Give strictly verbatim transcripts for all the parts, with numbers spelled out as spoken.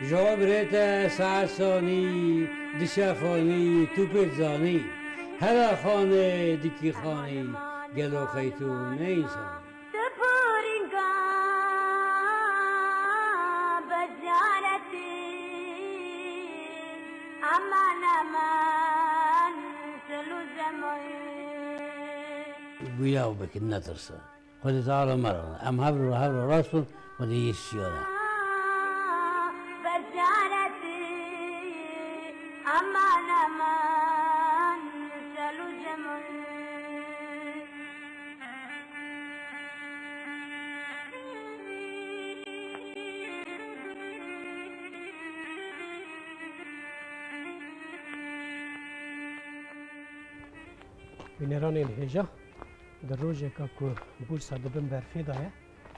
Ji obrê te saet sanî, dişefanî, tu pê dizanî. Hela xanê dikî xanî, gelo qey tu ne însan. Tu pûrînka becaretî, eman, eman, sil û zemoyî. Guya û bikin, netirsin. Xwedê Teala me re, em hev re, hev re rast bin, Xwedê yê şiya de. Becaretî, eman, eman, sil û zemoyî. Bîneranên hêja, di rojeka ku Bursa di bin berfê de ye,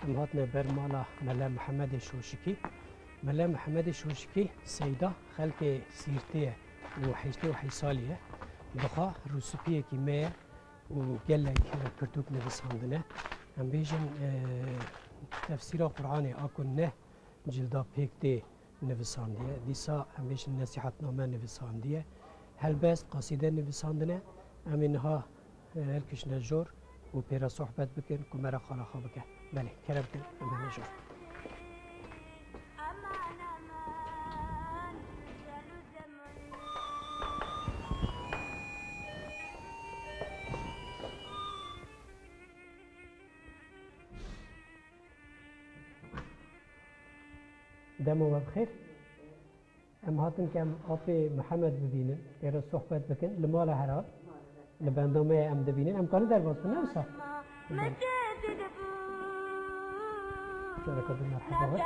em hatine ber mala Mele Mihemedê Şoşikî. Mele Mihemedê Şoşikî seyda xelkê Sîrtê ye û heştê û heşt salî ye. Dixa rûspiyekî me ye û gelek pirtûk nivisandine. Em bêjin, e, tefsîra Qur'anê a ku neh cilda pêk tê nivisandiye. Dîsa em bêjin nesîhetname nivisandiye. Helbest, qasîde nivisandine. Em ê niha, e, hilkişine jor û pê re sohbet bikin ku me re qala xwe bike. Belê, kerem bikin, em hene jor. Dema we bi xêr. Em hatin ke em apê Mihemed bibînin, pê re sohbet bikin. Li mala herhal. Li benda me ye, em dibînin. Em karin derbas bin, ne wisa? Careke din merheba we.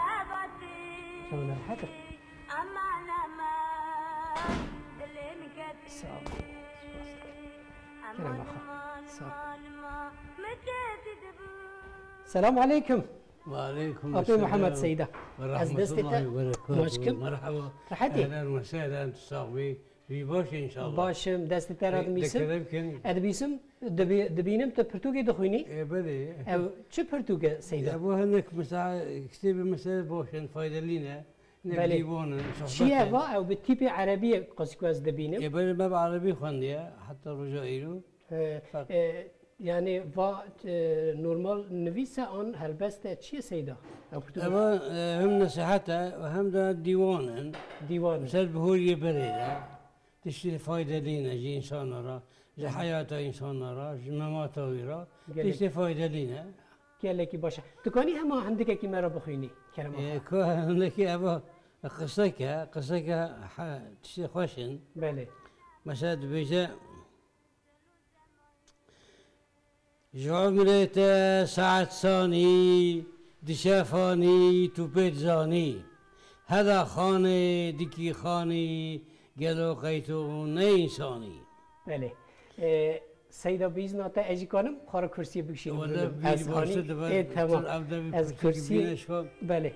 Çawa rehet e? Sağ ol. Kerem axa. Sağ ol. Selamu aleykum. Ve aleykum Apê selam. Muhammed Seyda. Ve Ez destê te rahmetullahi ve berekatuhu. Baş kim? Merhaba. Rehetî? Ehlen ve sehlen, tu sax bî. Wî baş e inşallah. Baş im, destê te re dimîsim. Dekerem kin. Ez dibîsim, dibi-, dibînim tu pirtûkê dixwînî. E, belê. Ew çi pirtûk e Seyda? Ya bu hinek mesela, kitêbê mesela baş in, faydelî ne. Ne Belê. Dîwan in, sohbet Çi ye in. Va? Ew bi tîpê erebî ye, qasî ku ez dibînim. E, belê me bi erebî xwendiye, heta roja îro. He, Bak. E, yani va, e, normal nivîs e an helbest e, çi ye Seyda? Ew pirtûk Eva, e, hem nesihet e, hem de dîwan in. Dîwan in. Ser bihûriyê berê de. Tiştê faydelî ne ji însana re, ji heyata însana re, ji memata wî re. Gelek. Tiştê faydelî ne. Gelekî baş e. Tu kanî hema hindikekî me re bixwînî, kerema xwe? E, ka hindikî eva qiseke, qiseke he, tiştê xweş in. Belê. Mesela dibêje, Ji umrê te saet sanî, dişefanî, tu pê dizanî. Heda xanê, dikî xanî, gelo qey tu ne însanî? Belê. E, Seyda, bi îzna te ez jî kanim xwe re kursiyê bikişînim. Wele Ez bîrî hanî, baştir dibe, ê, temam. Ev de bir Ez kursiyê kursiyê, bîne şu an. Belê.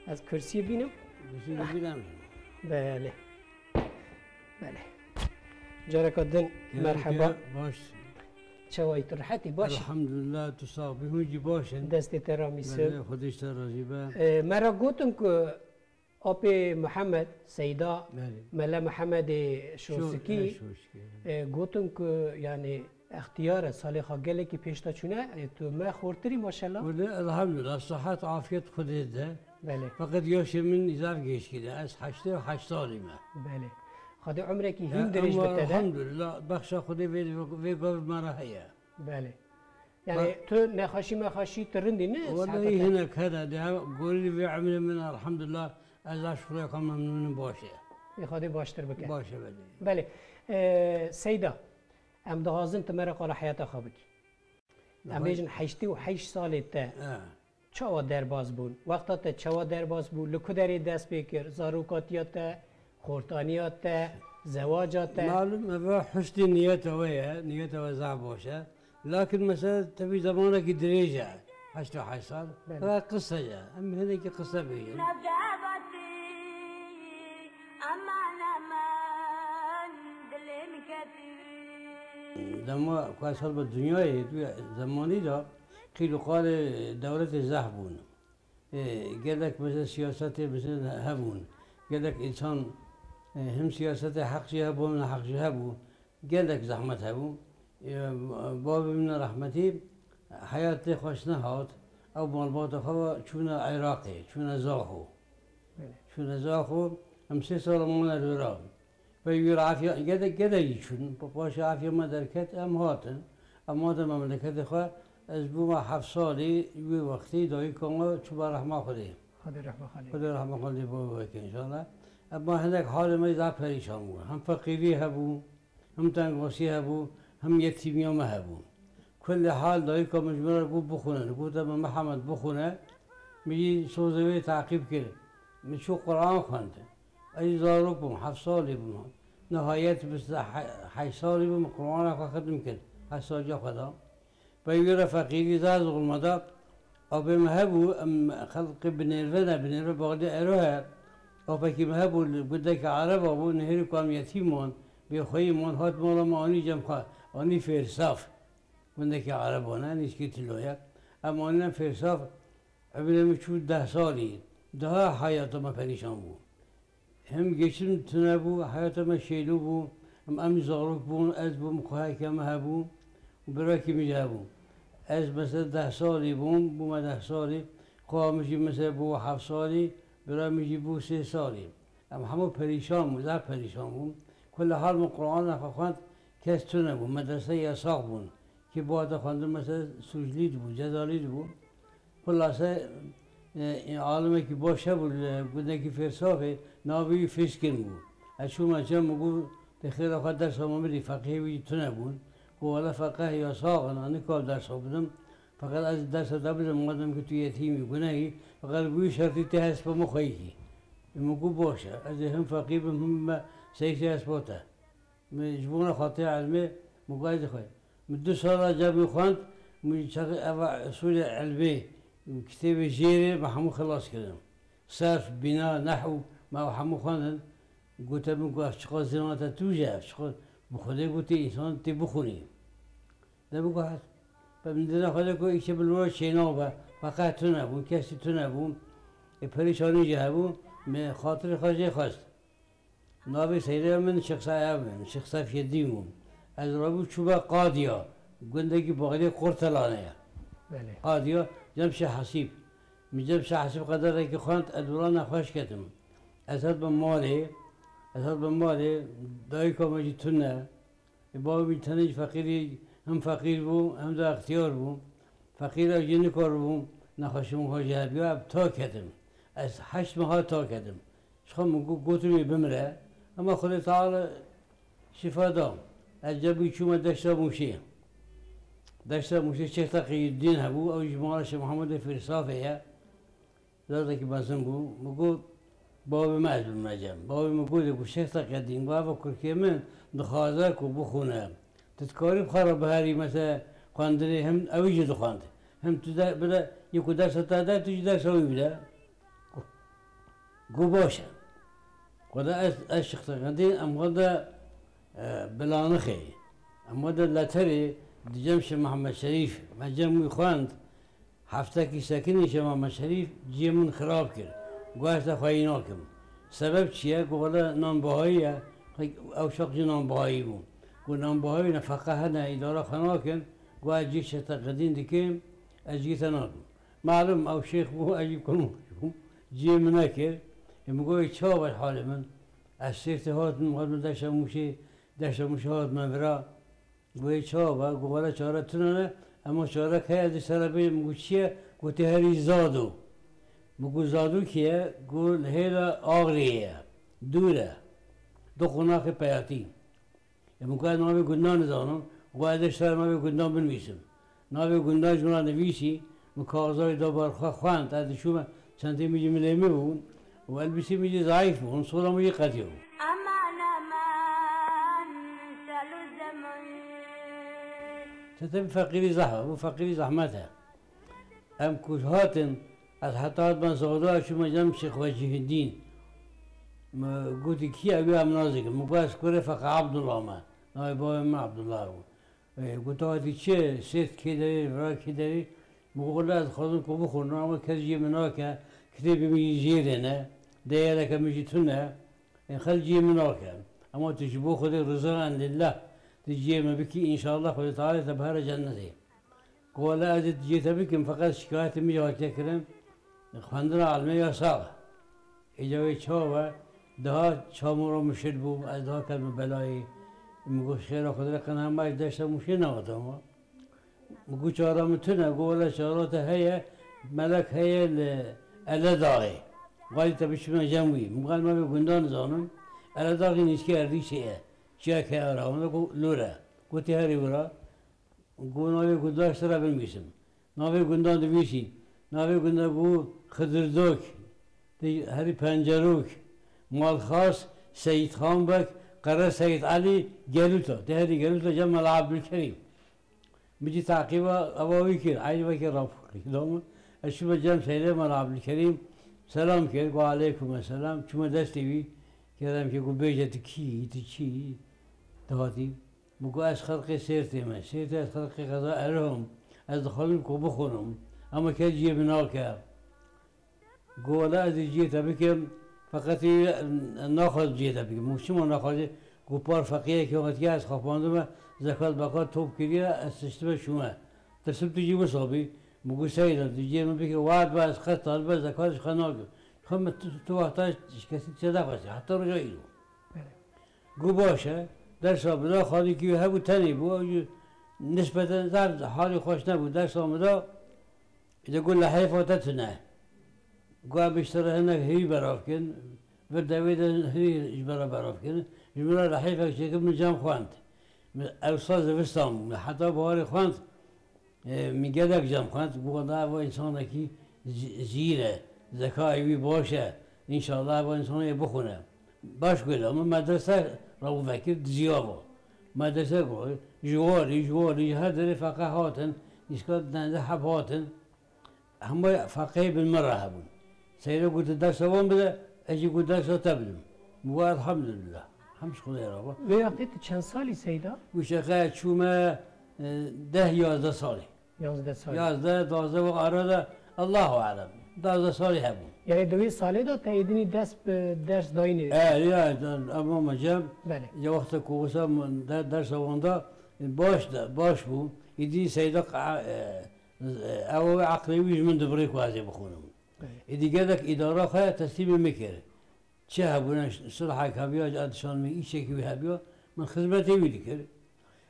Ez kursiyê bînim. Kursiyê bîne. Belê. Belê. Careka din Gelek merheba. Baş. Çawa yî tu rehetî baş? Elhamdulillah, tu sax bî, hûn jî baş in. Destê te ramîsim. Belê, Xwedê ji te razî be. E, me re gotin ku apê Mihemed, Seyda, Belê. Mele Mihemedê Şo-, Şosikî, e, Şosikî. E, gotin ku, yani, extiyar e, salê xwe gelekî pêş de çûne, e, tu me xortirî maşallah. Wele, elhamdulillah, sihet, afiyet Xwedê de. Belê. Feqet yaşê min zaf geçkî de, ez heştê û heşt salî me. Belê. Xwedê umrekî hîn dirêj bide te de. Elhamdulillah, bexşa Xwedê vê, vê gavê me re heye. Belê. Yani Ba- tu nexweşî mexweşî tu rindî ne? Wellahî hinek hene, de gorî vê umrê min elhamdulillah, ez zaf şuxuleka memnûnim baş e. Ê Xwedê baştir bike. Baş e belê. Belê. Ee, Seyda, em dixwazin tu me re qala heyata xwe bikî. Em Vay. bêjin heştê û heşt salê te He. çawa derbas bûn? Wexta te çawa derbas bû? Li ku derê dest pê kir? Zarokatiya te, xortaniya te, zewaca te? Malum, eva husnî niyeta we ye, niyeta we zaf baş e. Lakin mesela tevî zamanekî dirêj e, heşt û heşt sal. Belê. Ve qise ye. Em hinekî qise bêjin. Eman, eman, dilê min ketî. Dema ku ez hal bi dinyayê, tu zemanî de qîl û qalê dewletê zehf bûn. Ê, gelek mesela siyasetê mesela hebûn. Gelek însan, e, him siyasetê heq jî hebû, him neheq jî hebû. Gelek zehmet hebû. E, bavê min rehmetî heyatê xweş nehat. Ew malbata xwe çûne Iraqê, çûne Zaxo. Belê. Çûne Zaxo, em sê sal mane li wira. Pey wî re afiya, gede, gede jî çûn. Pa-, paşê afiya me derket, em hatin. Em hatin memleketê xwe. Ez bûme heft salî, wî wextî dayika me çû be rehma Xwedê. Xwedê rehma Xwedê. Xwedê rehma Xwedê bo weke înşallah. Ema hinek halê me zaf perîşan bû. Hem feqîrî hebû, hem tengasî hebû, hem yetîmiya me hebû. Kulê hal dayika min ji min re got bixwîne. Gote min Mihemed bixwîne. Min jî sozê wê teqîb kir. Min çû Quran xwend. Ez zarok bûm, heft salî bûm. Nihayet bi se-, he-, heşt salî bûm, Qur'ana xwe xetim kir. Heşt saliya xwe da. Pey wî re feqîrî zar zolme da. Apê me hebû, em xelqê binêrve ne, binêrve Baxdê Ero he. Apekî me hebû, li gundekî Ereba bû, nihêrî ku em yetîm man, bêxweyî man, hat mala me anî cem xwe, anî Fêrsaf. Gundekî Ereba ne, nîşkî Tilo ye. Em anîne Fêrsaf, Emirê min çû deh salî, daha heyata me perîşan bû. Hem geçim tune bû, heyata me şêlû bû, hem em zarok bûn, ez bûm, xweheke me hebû û birakî min jî hebû. Ez mesela deh salî bûm, bûme deh salî, xweha min jî mesela bû heft salî, bira min jî bû sê salî. Em hemû perîşan bûn, zaf perîşan bûn. Kulê hal min Qur'ana xwe xwend, kes tune bû, medrese yasax bûn. Kê bihate xwendin mesela sûclî dibû, cezalî dibû. Xulase, e, e, alimekî baş hebû li gundekî Fêrsafê, navê wî Fêskin bû. Ez çûme cem, min got, "Te xêra xwe dersa me bidî, feqihê wî tune bûn." Got, "Wele feqih yasax in, ez nikam dersa bidim. Feqet ez dersa te bidim, madem ki tu yetîm î, guneh î, feqet bi wî şertî tê hespa min xweyî kî." Min got, "Baş e, ez ê him feqî bim, him me seyîsê hespa te." Min ji bona xwatiya ilmê, min got, "Ez dixwim." Min du sala cem wî xwend, min çaxê eva usulê ilmê, kitêbê jêrê, min hemû xilas kirin. Serf, bîna, nehw, me ew hemû xwendin. Gote min, got, "Ev çiqas zêna te tûj e, ev çiqas bi Xwedê gotê însan tê bixwînî." De min got, "Hes." Be min dina Xwedê ku îşe bi lora çênabe, feqet tune bûn, kesî tune bûn. Ê perîşanî jî hebû, min xatirê xwe jê xwest. Navê seyda min Şêx Sa-, ev in, Şêx Sefyedîn bû. Ez rabû çûbe Qadiya, gundekî Baxdê Qurtelane ye. Belê. Qadiya, cem Şêx Hesîb. Min cem Şêx Hesîb qederekî xwend, ez wila nexweş ketim. Ez hatme malê, ez hatme malê, dayika me jî tune. Ê bavê min tenê jî feqîrî, hem feqîr bû, hem de extiyar bû. Feqîra jî nikaribû nexweşî min xwe jê hebiya, ev ta ketim. Ez heşt meha ta ketim. Ji xwe min got, gotin wê bimire. Ema Xwedê Teala şifa da. Ez cem wî çûme Deşta Mûşê. Deşta Mûşê Şêx Teqiyuddîn hebû, ew jî mala Şêx Mihemedê Fêrsafê ye. Zazekî mezin bû. Min got, "Bavê me ez bime cem." Bavê min got, ê ku Şêx Teqiyuddîn, got, "Eva kurkê min dixwaze ku bixwîne. Tu dikarî bi xwe re biherî, mesela xwendinê, hem ew jî dixwend. Hem tu de bide, yê ku dersa te de, tu jî dersa wî bide." Got, "Baş e." Xweda ez, ez Şêx Teqiyuddîn, em xwe de, e, Bilanixê. Em xwe de Leterê, di cem Şêx Mihemmed Şerîf, me cem wî xwend. Heftekî sekinî Şêx Mehmed Şerîf ciyê min xirab kir. Got, "Ez te xweyî nakim." Sebeb çi ye? Got, "Wele nan bihayî ye." Ew şax jî nan bihayî bû. Got, "Nan bihayî ne, feqe hene, îdara xwe nakin." Got, "Ez ciyê Şêx Teqedîn dikim, ez ciyê te nakim." Malum ew şêx bû, ez jî kurmancî bûm. Ciyê min nekir. Ê min got, "Ê çawa be halê min?" Ez sêrtê hatim, hatim Deşta Mûşê, Deşta Mûşê hatime vira. Got, "Ê çawa be?" Got, "Wele çare tune ne, ema çarek heye, ez ê ser re bêjim." Min got, "Çi ye?" Got, "Tê herî Zado." Min got, "Zado kê ye?" Got, "Li hêla Axriyê ye. Dûr e. Du qonaxê peyatî." Ê min got, "Ez navê gundan nizanim." Got, "Ez ê ji te re navê gundan binivîsim." Navê gundan ji min re nivîsî, min kaxizayê da ber xwe xwend, ez diçûme, çentê min jî milê min bûn û elbîsê min jî zeîf bûn, sola min jî qediyabû. Aman, aman, salo zeman. Te, te bi feqîrî zehf e, bu feqîrî zehmet e. Em ku hatin, ez heta hatime Zado, ez çûme cem Şêx Wecîhidîn. Min gotî, "Kî ye?" Ew ya min nas dikin. Min got, "Ez kurê Feqe Ebdullah me. Navê bavê min Ebdullah bû." Ê, got, "Hatî çi? Sêrt kê derê, vira kê derê?" Min got, "Wele ez dixwazim ku bixwînim, ama kes ciyê min nake, kitêbê min jî jêrê ne." Değereke min jî tune, ê xelk cihê min nake. Ama tu ji bo Xwedê riza en lillah, tu cihê min bikî, înşallah Xwedê Teala te bihare cennetê. Ku wele ez ê cihê te bikim, feqet şikayetê min jî hatiye kirin, xwendina elmê yasax e. Îca wê çawa, daha çamura min şit bû, ez daha ketime belayê. Min got, "Xêra Xwedê re qena hema ez deşta Mûşê nehatama." Min got, "Çara min tune." Got, "Wele çara te heye, melek heye li Ele Daxê. Xwedê te biçûna cem wî." Min got, "Ez navê gundan nizanim." Ele Daxê nîskê Erdîşê ye. Çiya Keyara, min got, "Lore." Got, "Tê herî wira." Got, "Navê gundan ji te re binivîsim." Navê gundan divîsî. Navê gundan bû Xidirdok, di herî Pencerok, Malxas, Seyîd Xanbek, Qere Seyîd Elî, Gelûta. Di herî Gelûta cem Mela Ebdulkerîm. Min jî teqîba eva wî kir. Eynî wekî Rafiqî da min. Ez çûme cem Seydê Mela Ebdulkerîm. Selam kir. Got, "Aleykum selam." Çûme destê wî. Kerem ki got, "Bêje tu kî yî, tu çi yî?" Dihatî. Min got, "Ez xelqê Sêrtê me. Sêrtê ez xelqê qeza Erihom. Ez dixwazim ku bixwînim. Ama kes cihê min nake." Got, "Wele ez ê cihê te bikim. Feqet ê naxwaz cihê te bikim." Min got, "Çima naxwazî?" Got, "Par feqiyekî hatiye ez xapandime. Zekat bekat top kiriye, ez tiştime çûme. Tirsim tu jî wisa bî." Min got, "Seyda, tu cihê min bike. Wad be ez qet talibe zekat ji xwe nakim. Xwe min tu, tu wexta ji kesî çi nexwestî. Heta roja îro." Got, "Baş e." Dersa min da, xalîkî wî hebû, tenê bû. Ew jî nisbeten zaf halî xweş nebû. Dersa min da, îde got, "Lehêfa te tune." Got, "Em ji te re hinek hêvî berav kin. Vir devê de hêvî ji me re berav kin." Ji min re lehêfek çêkir, min cem xwend. Min ewsa zivistan bû. Min heta biharê xwend. E, min gelek cem xwend, got, "Wela ev insanekî zî-, zîr e, zekayê wî baş e, înşallah ev insanê bixwîne." Baş gula, min medrese rew vekir, diziya va. Medrese got, ji warî, ji warî, ji her derê feqe hatin, nîska deh heb hatin, hemû feqeyê bin min re hebûn. Seyre got, "Dersa wan bide, ez jî got dersa te bidim." Min got, "Elhamdulillah. Hem ji Xwedê re be." Vê wextê tu çend salî Seyda? Û şeqe çûme, e, deh yazdeh salî. Yazdeh salî. Yazdeh, duwazdeh wek ara de, Allahu alem. Duwazdeh salî hebû. Yani di wê salê de te êdînî dest bi ders dayînê? E, ya, da-, ama me cem, Belê. Ya wexta ku wisa min de-, dersa wan da, baş de, baş bû. Êdî Seyda qa-, e, e, ew eqlê wî ji min dibirê ku ez ê bixwînim. Belê. Êdî gelek îdara xwe teslîmê min kir. Çi hebûne, sulhek hebiya, ji dişan min îşekî wî hebiya, min xizmetê wî dikir.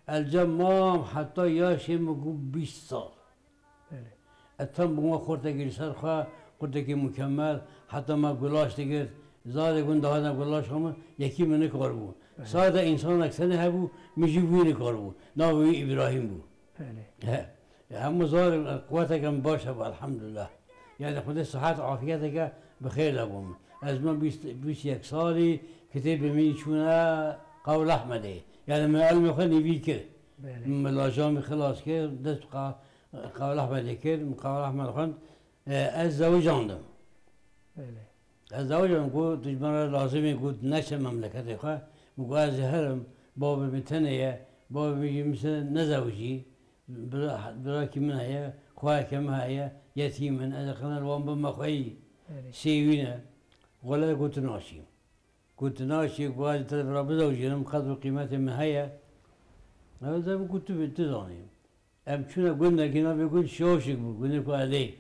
Ez cem mam heta yaşê min bû bîst sal. Belê. Ez tam bûma xurtekî li ser xwe, xurtekî mukemmel, heta me gulaş digirt, zarê gund dihate gulaş xwe min, yekî min nikaribû. Belê. Sade însanek tenê hebû, min jî wî nikaribû. Navê wî Îbrahîm bû. Belê. He. Hemû zor, quweteke min baş hebû, elhamdulillah. Yani Xwedê sihet, afiyeteke bi xêr de bûm. Ez me bîst, bîst yek salî kitêbê min çûne Qawil Ehmedê. Yani min ilmê xwe nîvî kir. Belê. Min lajamî xilas kir, dest bi Qa-, Qawil Ehmedê kir, min Qawil Ehmed xwend. E, ez zewicandim. Belê. Ez zewicandim, got, "Tu ji min re lazim î", got, "Neçe memleketê xwe." Min got, "Ez ê herim, bavê min tenê ye, bavê min jî min se nezewicî, bira, birakî min heye, xweyeke min heye, yetîm in, ez ê qene li wan bime xweyî, Belê. Sêwî ne." Wele got, "Tu naçî." Got, "Tu naçî, got, ez ê te vira bizewicînim, qedr û qîmetê min heye." Ew de min got, "Tu, tu zanî." Em çûne gundekî, navê gund Şoşik bû, gundê ku ez ê.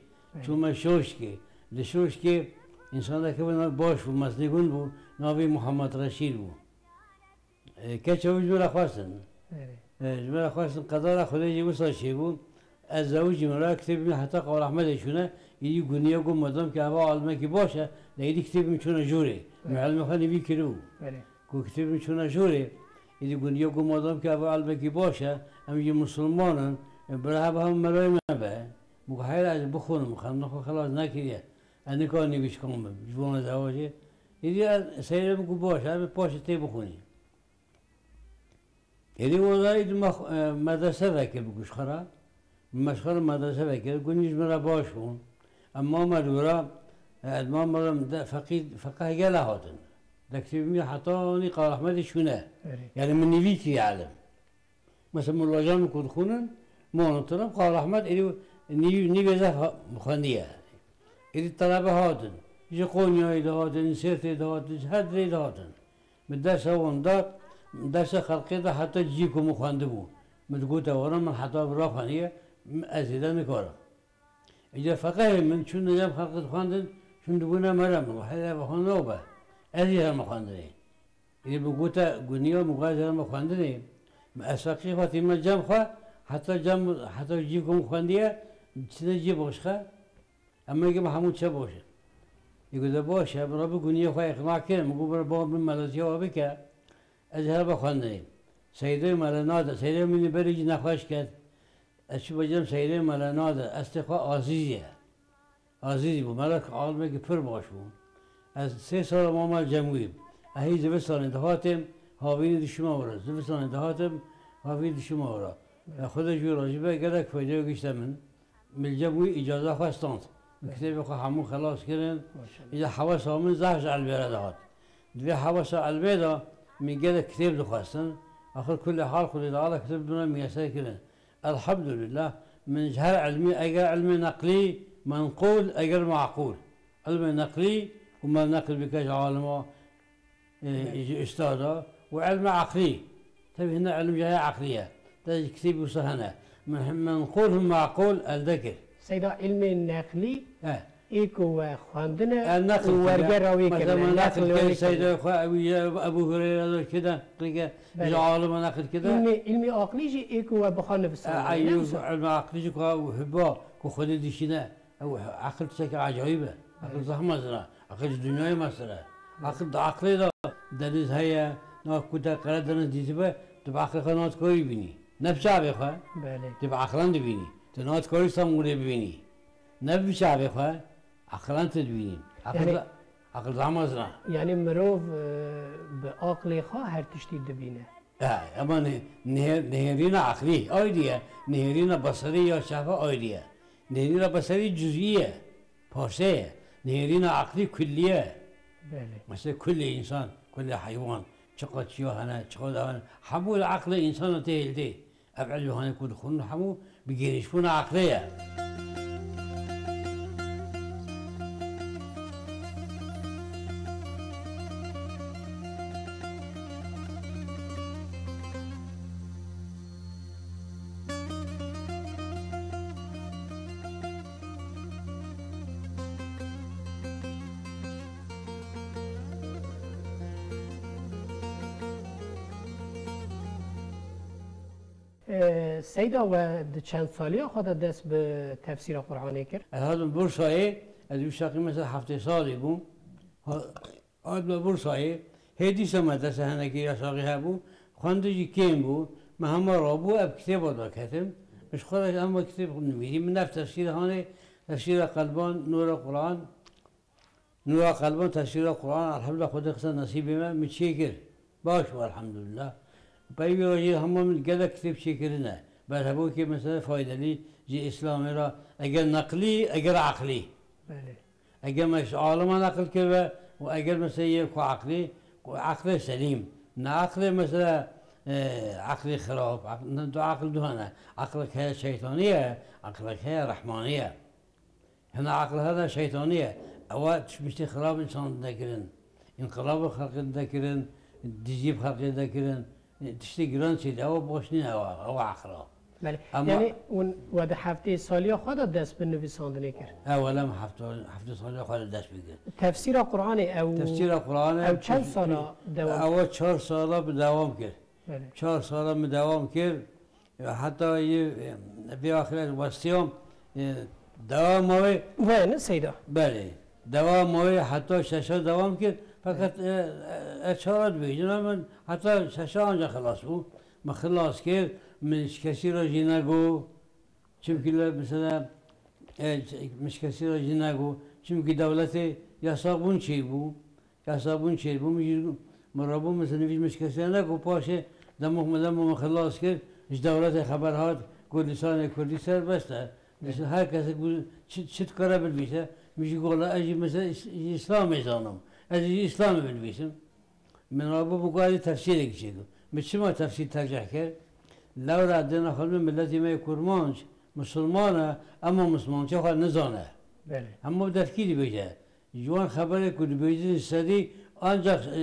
Çûme Şoşkê. Li Şoşkê însanek hebû, navê baş bû, meslê gund bû, navê Muhammed Reşîd bû. E, keça wî ji min re xwestin. Erê. E, ji min re xwestin, qedara Xwedê jî wisa çêbû. Ez zewicî min re, kitêbê min heta Qawil Ehmedê çûne, êdî guniya got, "Madam ki eva alimekî baş e, de êdî kitêbê min çûne jorê." Min Erê. Ilmê xwe nîvî kiribû. Erê. Ku kitêbê min çûne jorê, êdî guniya got, "Madam ki ev alimekî baş e, em jî misilman in, e, bira hebe hem melayê me be." Min got, "Heyra ez bixwînim, xemna xwe xilas nekiriye. Ez nikarim nivîskan bim, ji bona zewacê." Êdî ez seyre min got, "Baş e, ez ê paşê tê bixwînî." Êdî wezayî di me, e, medrese vekir bi guşxera. Meşxer medrese vekir, gunî ji min re baş bûn. Em mame li wira, e, ez mame re de feqî, feqeh gele hatin. De kitêbê min hetanî Qal Ehmedê çûne. Erê. Yani min nivî kiriye elim. Mesela min rojan ku dixwînin, mano tira Qal Ehmed êdî nîv-, nîvê zaf ha-, xwendiye. Êdî talebe hatin. Ji Qonyayê dihatin, ji Sêrtê dihatin, ji her derê dihatin. Min dersa wan da, dersa xelqê da heta cî ku min xwendibû. Min digote, were min heta bi raxweniye, ez zêde nikarim. Îca feqehê min çûne cem xelqê dixwendin, çûn dibûne mere min, wahid ev xwe nabe. Ez jî herme xwendinê. Ê bi gote guniya min got ez herme xwendinê. Min ez feqî xwe tîme cem xwe, heta cem, heta cî ku min xwendiye, çine cî boşxe. Em ê gim hemû çe boş in. Ê gote baş e, min re bi guniyê xwe îqna kirin. Min got bira bava min meletiya we bike. Ez her bi xwendinê. Seydê mele nade. Seydê min berî jî nexweş ket. Ez çi bicem Seydê mele nade. Ez tê xwe Azîz ye. Azîz bû. Melek alimekî pir baş bû. Ez sê sala mama cem wî. Ez hî zivistanê dihatim, havînî dişima wira. Zivistanê dihatim, havînî dişima wira. Ya Xwedê ji wî razî be, gelek feyde gişte min. Min cem wî îcaza xwe stand. Min kitêbê xwe hemû xelas kirin. Maşallah. Îca hewesa min zehf ji elmê re dihat. Di vê hewesa elmê de min gelek kitêb dixwestin. Axir kulê hal Xwedê Teala kitêb dûna miyeser kirin. Elhamdulillah, min ji her ilmî, eger ilmê neqlî, menqûl, eger maqûl. Ilmê neqlî û me neql bike ji alima, e, Belê. Ji ustada û ilmê eqlî. Tevî hine ilm jaya eqlî ye. Te ji kitêbî wisa hene. Min, min qûl him maqûl elde kir. Seyda, ilmê neqlî He. ê ku we xwendine E, neql û kir werger e. Rawî Mesela kirine. me Neql neql rawî kir, kirine. Seyda xwe, ew ye, Ebu Hureyre de kide, qilke, Belê. Ji alima neql kide. Ilmê, ilmê aqlî jî ê ku we bixwe E, nivîsandine, eyyû, ne wisa? Ilmê aqlî jî ku ew hibba, ku Xwedê dişîne. Ew aqil tiştekî acayîb e. Aqil zehf mezin e. Aqil ji dinyayê mezin e. Aqil di aqilê de deniz heye, na ku te qere deniz dîtibe, tu bi aqilê xwe natikarî bînî. Ne bi çavê xwe. Belê. Tu bi aqilan dibînî. Tu natikarî Stenbolê bibînî. Ne bi çavê xwe, aqilan tu dibînî. Aqil Yani, ze-, aqil zehf mezin e. Yani mirov, e, bi aqilê xwe her tiştî dibîne. E, ema ne-, nihê-, nihêrîna eqlî ayrî ye, nihêrîna beserî ya çafa ayrî ye. Nihêrîna beserî cuzî ye, parçe ye. Nihêrîna eqlî kullî ye. Belê. Mesela kulê însan, kulê heywan, çiqa çiya hene, çiqa da hene, hemû li eqlê însana tê hildê. Ev ilmê hanê ku dixwin hemû bi gênîşbûna eqlê ye. E, Seyda, we di çend saliya xwe de dest bi tefsîra Qur'anê kir? Ez hatim Bursayê, ez wî şaqî mesela heftê salî bûm. Ha-, Hatime Bursayê, hê dîsa me dest henekî yasaxî hebû, xwendin jî kêm bû, me hema rabû ev kitêba daketim. Ji xwe re hema kitêb nivîsî, min ev tefsîr hanê, tefsîra Qelban, Nûra Quran, Nûra Qelban, tefsîra Quran, elhamdulillah Xwedê xiste nesîbê me, min çêkir. Baş bû, elhamdulillah. Pey wî re jî hema min gelek kitêb çêkirine. Berhevokê mesela faydelî ji Îslamê re, eger neqlî, eger eqlî. Belê. Eger me ji alima neqil kiribe û eger mesela yê ku eqlî, ku eqlê selîm, ne eqlê mesela, e, eqlê xirab, eq-, ne du eql du hene. Eqlek heye şeytanî ye, eqlek heye rehmanî ye. Hina eql hene şeytanî ye. Ewa tiştê xirab însan dide kirin. Înqilab xelqê dide kirin, dijî xelqê dide kirin. Tiştê giran çêdî, ewa baş nîne ewa, ewa eqla. Belê. Ama Yani hûn we di heftê saliya xwe de dest bi nivîsandinê kir? Ewela min hefta, heftê saliya xwe de dest pê kir. Tefsîra Qur'anê ew, Tefsîra Qur'anê ew çend sala dewam kir? Ewa çar sala bi dewam kir. Belê. Çar sala min dewam kir. Heta yê, e, vê axirê westiyam, e, dewama wê. Wê ne Seyda? Belê. Dewama wê heta şeşa dewam kir. Feqet, e, e, e, çara dibêjin, min heta şeşa anca xilas bû. Min xilas kir, min ji kesî re jî nego. Çimkî le, mesela, e, min ji kesî re jî nego. Çimkî dewletê yasabûn çêbû. Yasabûn çêbû, min jî, min rabû, min sinivî ji min ji kesî re nego, paşê demo min, demo min xilas kir, ji dewletê xeber hat, ku lisanê kurdî serbest e. Her kesek bû çi, çi dikare binivîse, min jî got, ez jî mesela Îs-, Îslamê zanim. Ez jî Îslamê binivîsim. Min rabû, min got, ez ê tefsîrekî çêkim. Min çima tefsîr tercih kir? Lewra dêna xwe min, miletê me yê kurmanc, misilman e, ema misilmantiya xwe nizane. Belê. Hema bi devkî dibêje. Ji wan xeberê ku dibêjin sedî, ancak, e,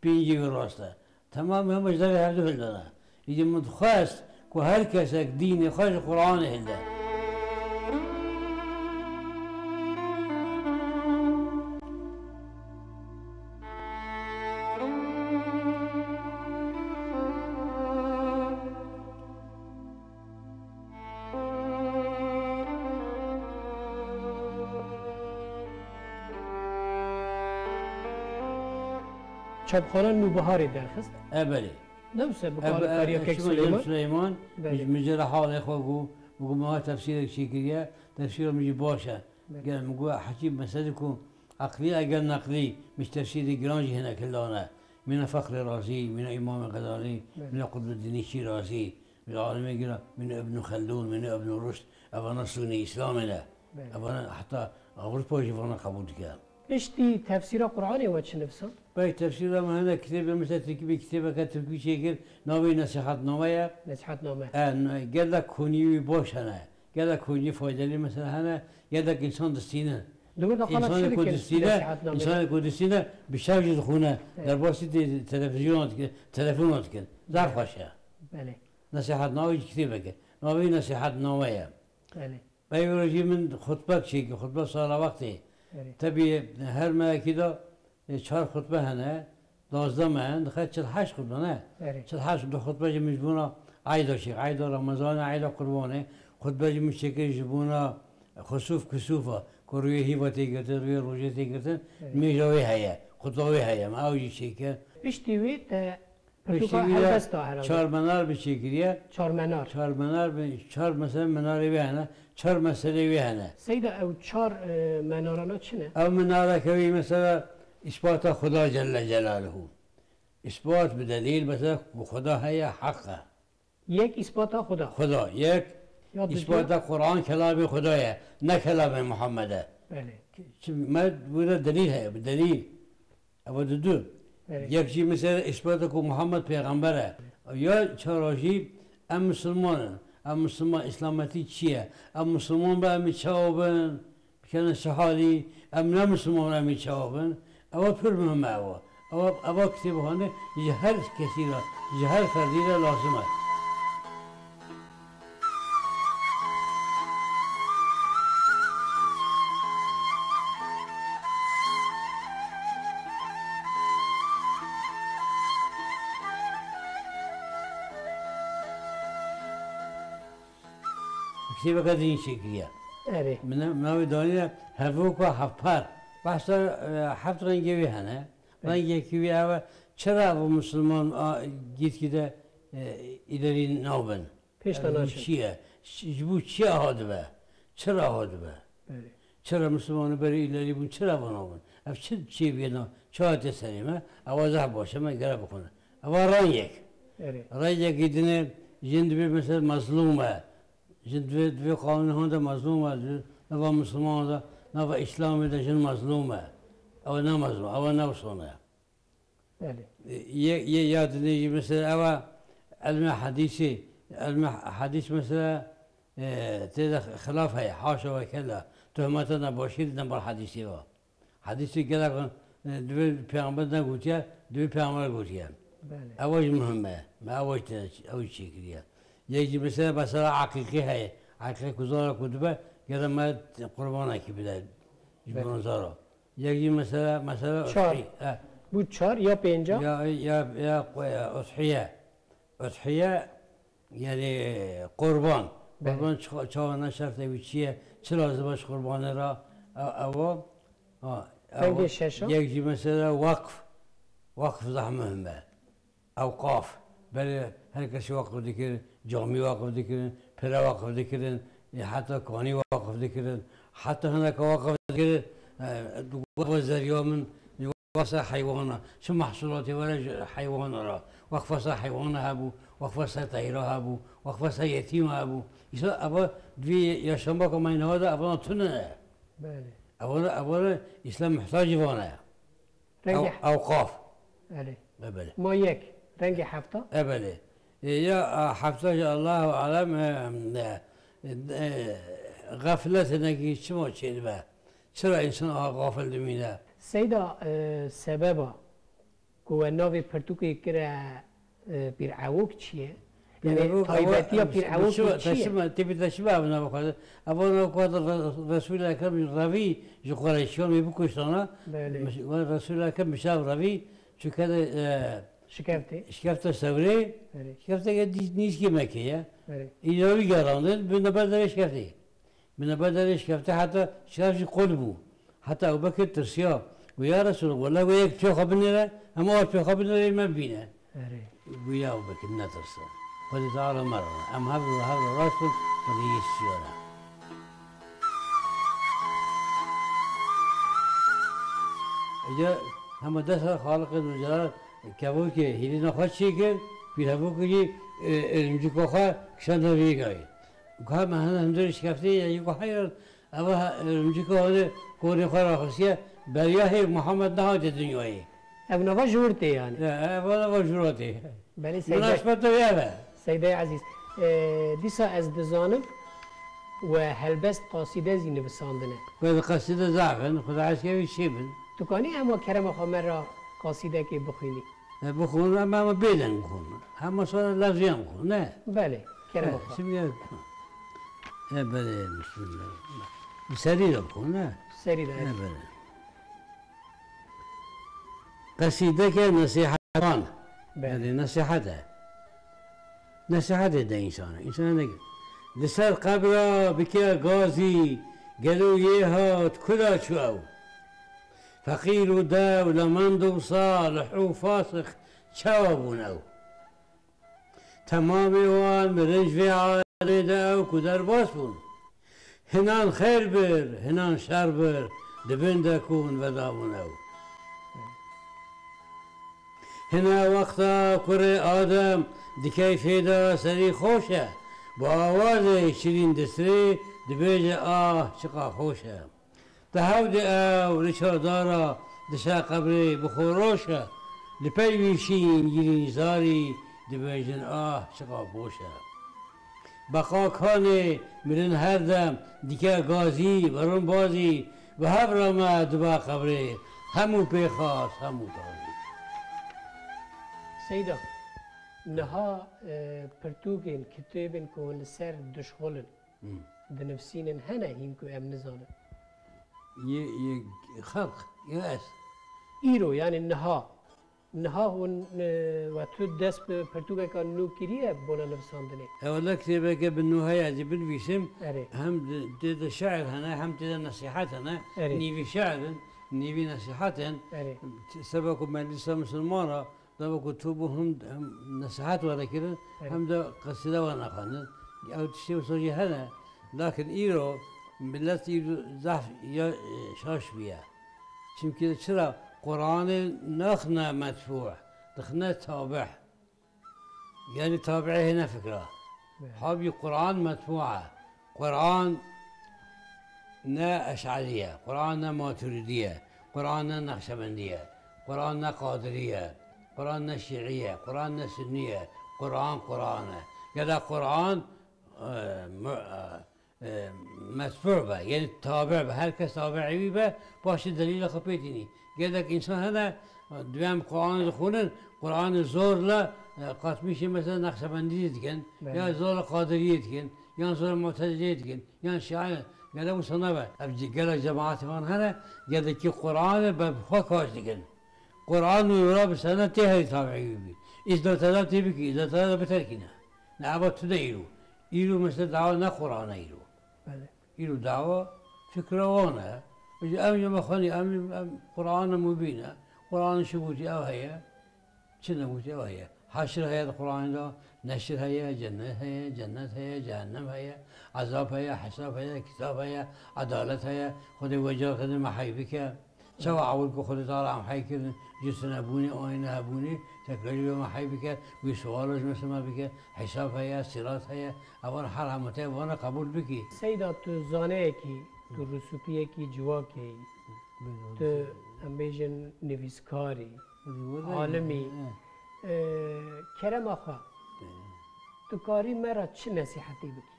pêncî wî rast e. Temam hema ji derê hevdu hildane. Îdî min dixwest ku her kesek dînê xwe ji Qur'anê hilde. Çapxana Nûbiharê derxist. E, belê. Ne wisa bi E, be-, e, karîkariya e, Kek şima Suleyman? Suleyman, Belê. Min, min jê re halê xwe got, min got, "Ma tefsîrek çêkiriye, tefsîra min jî baş e." Belê. Gel min got, "Hekî mesele ku eqlî eger neqlî, min ji tefsîrê giran jî hinek hildane. Mîna Fexrê Razî, mîna Îmamê Xezalî, Belê. mîna Qutbuddînê Şîrazî." Li alemê giran, min Ibn Xeldûn, min Ibn Rushd, evana sûnê Îslamê ne. Belê. Evana heta Ewropa jî vana qebûl dike. Piştî tefsîra Qur'anê we çi nivîsand? Pey tefsîra me hene kitêbê, mesela tirkî, bir kitêbeke tirkî çêkir, navê Nesihatname ye. Nesihatname. E, n-, gelek konî wî baş hene. Gelek konî faydelî mesela hene, gelek însan distîne. Di wir de xala Însanê çi ku dike distîne, Nesihatname? Însanê ku distîne, bi şev jî dixwîne. Evet. Derbasî tê-, televizyona dikin, telefona dikin. Zaf Evet. xweş e. Belê. Nesihatname jî kitêbeke. Navê Nesihatname ye. Belê. Pey wê jî min xutbek çêkir, xutbe sala wextê. Erê. Tebî her mehekî de, e, çar xutbe hene, duwazdeh meh hene, dixe çil heşt xutbe ne? Erê. Çil heşt, du xutbe jî min ji bona eyda çêkir. Eyda Remezanê, eyda Qurbanê. Xutbe jî min çêkir ji bona xusûf, kusûfa, ku rûyê hîva tê girtin, rûyê rojê tê girtin. Erê. Nimêja wê heye, xutba wê heye. Min ew jî çêkir. Piştî wî te Pirtûka Piştî wî de helbesta herhalde. Çar menar bi çêkiriye. Çar menar. Çar menar bi, çar mesela menarê wê hene, çar meselê wê hene. Seyda, ew çar, e, menarana çi ne? Ew menareke wî mesela îspata Xuda Celle Celaluhu. Îspat bi delîl mesela ku Xuda heye, heq e. Yek îspata Xuda. Xuda, yek Ya didu. îspata Quran kelamê Xuda ye, ne kelamê Muhammed e. Belê. Çi me wî de delîl heye, bi delîl. Ev didu. Evet. Yek jî mesela îspat ku Muhammed pêxember e. Ya çara jî em misilman in. Em misilman, îslametî çi ye? Em misilman be em ê çawa bin? Bikene çi halî? Em ne misilman em ê çawa bin? Ew pir muhim e ew. Ew, ev kitêbxane ji her kesî re, ji her ferdî re lazim e. Kitêbeke din çêkiriye. Erê. Min, min navê danîne Hevoka Hevpar. Behsa, e, heft rengê wê hene. Erê. Rengekî wî ev e, çira ev misilman, a, gîtkî de, e, îlerî nabin? Pêş de Ev naçin. Çi ye? Ş-, ji bo çi hatibe? Çira hatibe? Belê. Çira misilmanê berê îlerî bûn, çira vana bûn? Ev çi çêbûye na? Çi hatiye serê me? Ewa zehf baş e, me gere bixwine. Ewa rengek. Erê. Rengekî dine jin dibê mesela mezlûm e. Jin divê, divê qanûnê hûn de mezlûm e. Nava misilman de, nava îslamê de jin mezlûm e. Ewa ne mezlûm, ewa ne wisa ne. Belê. Yê, yê ya dinê jî mesela ewa ilmê hedîsê, ilmê hedîs mesela, e, tê de xilaf heye, haşa ve kella, tuhmeta nebaşî didin bar hedîsê ve. Hedîsê gelek, e, divê pêxember negotiye, divê pêxember gotiye. Belê. Ewa jî muhim e. Me ewa jî tê, ew jî çêkiriye. Yek jî mesela, mesela eqîqê heye. Eqîqê ku zara ku dibe, gere me qurbanekî bide. Ji Belê. Bona zara. Yek jî mesela, mesela Çar. Udhî-, he. Bu çar ya pênca? Ya, ya, ya, ya, udhiye. Udhiye, yani qurban. Belê. Qurban çi-, çawa ne şertê wî çi ye? Çi lazim e ji qurbanê re? E-, ewa, ha, Rengê ewa. Şeşa? Yek jî mesela waqf. Waqf zehf muhim e. Ewqaf. Berê her kesî waqf dikirin, camî waqf dikirin, pire waqf dikirin, e, heta kanî waqf dikirin, heta hineke waqf dikirin, e, waqfa zeriya min, waqfa ser heywana, çi mehsulatê were ji heywana re, waqfa ser heywana hebû, waqfa ser teyra hebû, waqfa ser yetîma hebû. Îsa eva divê yaşambaka me niha de evana tune ne. Belê. Evana, evana Îslam muhtacî vane. Rengê Ew, ewqaf. Erê. E, belê. Ma yek. Rengê hefta? E, belê. E, ya, a, hefta jî Allahu alem, e, e, e, xeflet hinekî çima çêdibe? Çira însan aha xafil dimîne? Seyda, e, sebeba ku we navê pirtûkê kire, e, Pîr Ewok çi ye? Pîr Yani Ewok, taybetiya Pîr Ewokê çi ye? Tê bî te çi be ev nava xwe? Ev nava xwe de Re-, Resûl Ekrem revî ji Qureyşiyan wê bikuştana. Belê. Miş-, we Resûl Ekrem mişav revî, çûke de, e, Şikeftê. Şikefte Sewrê, Belê. Şikefteke dî-, nîskê Mekê ye. Belê. Îja wî gerandin, bûne ber derê şikeftê. Bûne ber derê şikeftê heta şikeft jî qul bû. Heta Ebu Bekir tirsiya. Got, "Ya Resulallah, wele wê yek çê xwe binêre, em a çê xwe binêre, me bîne." Erê. Got, "Ya Ebu Bekir, netirse. Xwedê Teala me re. Em hev re, hev re rast bin, Xwedê yê siyane." Ece hema dest Xaliqê Zûlcelal kevokê hîlîna xwe çêkir, pîrhevokê jî, e, êrîncîka xwe kişand nav yê gavê. Ka me hene hundirê şikeftê ye, yê ku heyran, eva he-, êrîncîka hene korê xwe raxistiye, beriya hê Muhammed nehatiye dinyayê. Ev nava ji wir tê yani? Ya, ev nava ji wir tê. Belê Seyda. Munasebeto ev e. Seyda Ezîz. E, dîsa ez dizanim we helbest qasîde zî nivisandine. Wê di qasîde zaf in, Xuda eşkevî çê bin. Tu kanî hema kerema xwe me re qasîdekê bixwînî? E, bixwin, em, em bêdeng bixwin. Hema sona lafziyan bixwin, ne? Belê, kerema xwe. Şimdi ya, e, belê, bismillah. Bi serî de bixwin, ne? Serî de, E, evet. belê. Qesîdeke nesîhetan. Belê. Belê, nesîhet e. Nesîhetê de însan. Însan ne. Li ser qebra bike gazî, gelo yê hat, kula çû ew? Feqîr û dew, lemend û salih û fasix çawa bûn ew? Temamê wan mirin ji vê alemê de ew ku derbas bûn. Hinan xêr bir, hinan şer bir, di bin de ku hûn vedabûn ew. Hine wexta kurê Adem di keyfê de serî xweş e, bi awazê şirîn distrê dibêje, "Ah, çiqa xweş e." Di hewdê ew li çardara dişe qebrê bi xwe roşe, li pey wî şîn girîn zarî dibêjin, "Ah, çiqa boş e." Beqa kanê mirin her dem dike gazî, bi rimbazî, bi hev re me dibe qebrê, hemû pêxas, hemû tazî. Seyda, niha, e, pirtûkên, kitêbên ku hûn li ser dişxulin, Hmm. dinivîsînin hene hîn ku em nizanin? Yê, yê xelq, yê ez. Îro, yani niha. Niha hûn, e, we tu dest bi pirtûkeka nû kiriye bona nivisandinê? Ewela kitêbeke bi nû heye, ez ê binivîsim. Erê. Hem di, tê de şeir hene, hem tê de nesîhet hene. Erê. Nîvî şeir in, nîvî nesîhet in. Erê. Seba ku Meclisa Misilmana, dema ku tu bû hem, hem nesîhet were kirin, Erê. hem de qesîde were xwendin. Ew tiştê wisa jî hene. Lakin îro, milet îro zaf ya, e, şaş bûye. Çimkî çira Quranê naxine metbû, dixine tabi. Yani tabi'ê hêne fikra. Evet. Halbûkî Quran metbû e. Quran ne Eş'erî ye, Quran ne Maturidî ye, Quran ne Nexşebendî ye, Quran ne Qadirî ye, Quran ne Şîî ye, Quran ne Sunnî ye. Quran, Quran e. Gele Quran, e, mu-, e, e, metbû be, yani tabi be, her kes tabi'ê wî be, paşê delîla xwe pê tînî. Gelek însan hene, duyem Quranê dixwînin, Quranê zor le, e, qatmîşê mesela Nexşebendiyê dikin, Belê. ya zor le Qadiriyê dikin, yan zor le Mu'tezileyê dikin, yan Şiayê, gelek wisa nabe. Ev ce-, gelek cemaatê wan hene, gelekî Quranê be bi xwe kaş dikin. Quran û ra bi sene tê herî tabi'ê wî bî. Îzna te da tê bikî, îzna te da biterkîne. Ne eva tu de îro. Îro mesela dawa ne Quran e îro. Belê. Îro dawa fikra wan e. Ji em ji me xwenî, em, em Qur'ana Mubîn e. Qur'an şi gotî ew heye, çi negotî ew heye. Haşir heye di Qur'anê de, neşir heye, cennet heye, cennet heye, cehennem heye, ezab heye, hesab heye, kitab heye, edalet heye. Xwedê wecar xedê me hey bike. Çawa ewil ku Xwedê Teala em hey kirin, ji tunebûnê, ayîne hebûnê, tekrar jî me hey bike, wî suwala ji me sima bike, hesab heye, sîrat heye, evan her hemû te vana qebûl bikî. Seyda, tu zaneyekî, tu rûsûpiyekî civakê yî, tu, em bêjin, nivîskar î, alim î. Ee, kerema xwe, tu karî me re çi nesîhetê bikî?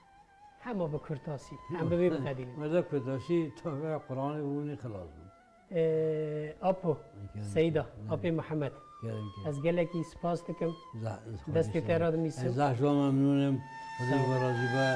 Hema bi kurtasî. Em bi vê bixedînin. Werde kurtasî, tavê Qur'anê bûnê xilas bûn. Ee, Apo, Seyda, Apê Mihemed. Gelin ki. Ez gelekî spas dikim. Destê te radinîsim. Ez zah ji wan memnûn im. Xwedê ji we razî be.